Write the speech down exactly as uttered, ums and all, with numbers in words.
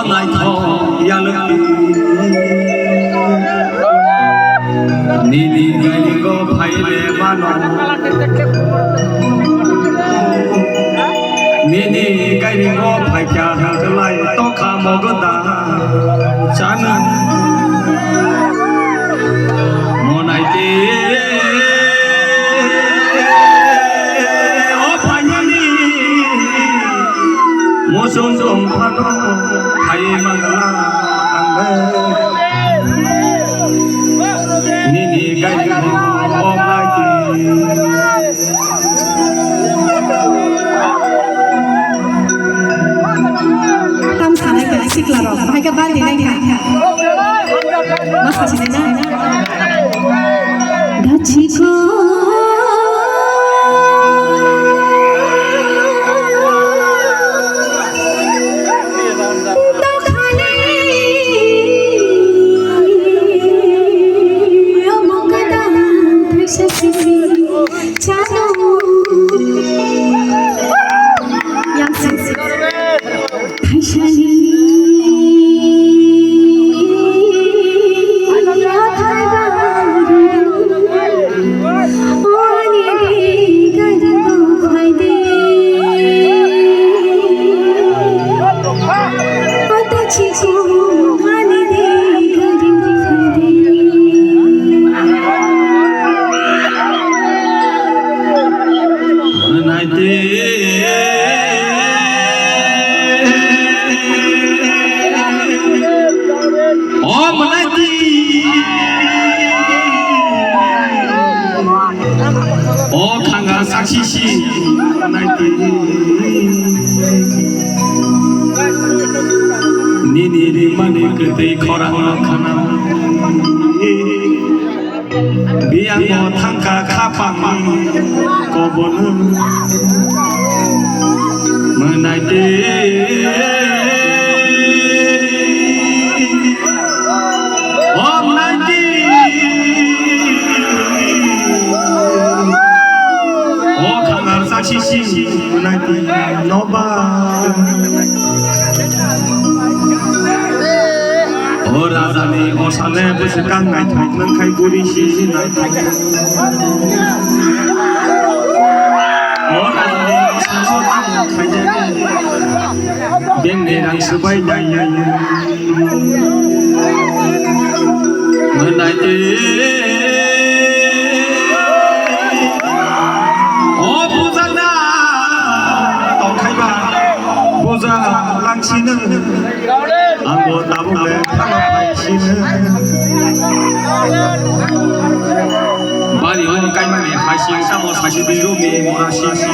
Naithok yalwkti. Nini gairingo phaile mano. Nini gairingo phaikha hwnkhe lai tokha mogoda chana. Monaiti o phainani mosong tongphano phai mangla angbe. Nini gairingo o phaikhe. Tam sanai kha sikla rok, bahai khe bandi nai kha. Ma sasi nai na. Gachiko. Dokhani. Omo kadang thaisa sisi. Chalo. Yang sing sing. Thaisani. Oni de gari bo phai de. Ota chiku ani de gari bo phai de. Naite. O manaiti. O khanga saksi si manaiti. Nini rimani kwtwi khorang khana. Biyango thangkha khapang kobono manaiti. O manaiti. O khangar saksi si manaiti noba. O rajani osale bwswkang naithok nungkhai guri si naithok. O rajani osale tamo khaijani. Bengni rang swbai nai. Naite. O puja na tongkhaiba. Puja langsino. Ang bo tabuk le thangna phaisino. Bari o kaimani haising samo saisi di rumi mora sisi.